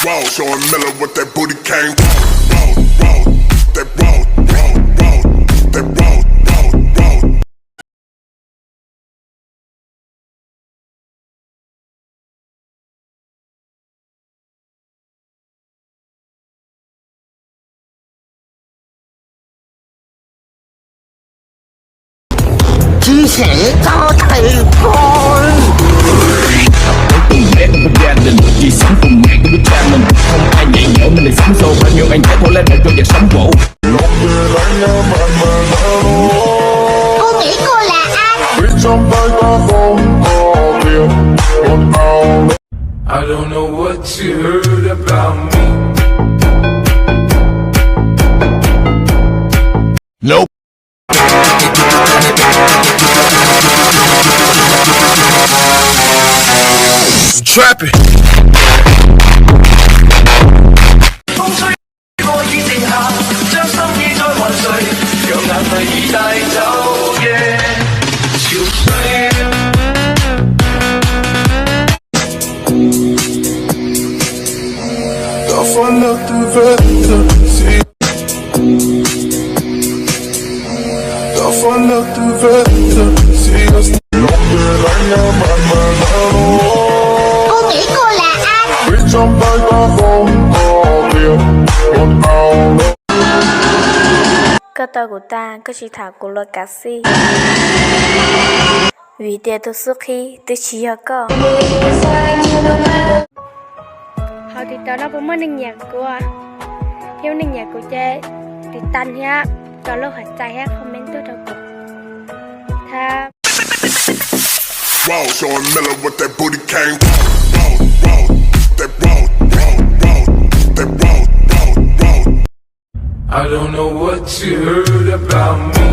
Raw, showing Miller with that booty came. Raw, raw, that raw, raw, raw, that raw, raw, raw. Chia sẻ cho thầy thôi. Không có gia đình, chỉ sống cùng mẹ của đứa cha mình. Không ai dạy dỗ nên đời sống sâu. Bao nhiêu anh thấy khổ lắm, đời tôi dành sống khổ. Cô nghĩ cô là ai? I don't know what you heard about me. Nope. Trapping. Cô nghĩ cô là ai? Koj tau kuv tag, koj tsis tham kuv los kav xij. Vim tias tus xub qhib twb tsis yog koj. Hauv TikTok no puas muaj neeg nyiam kuv? Yog muaj neeg nyiam kuv ces tiv tas thiab tso lub hais txais thiab comment tuaj rau kuv thiab. Raw, showing Miller with that booty came. Raw, raw, that raw, raw, raw, that raw, raw, raw. I don't know what you heard about me.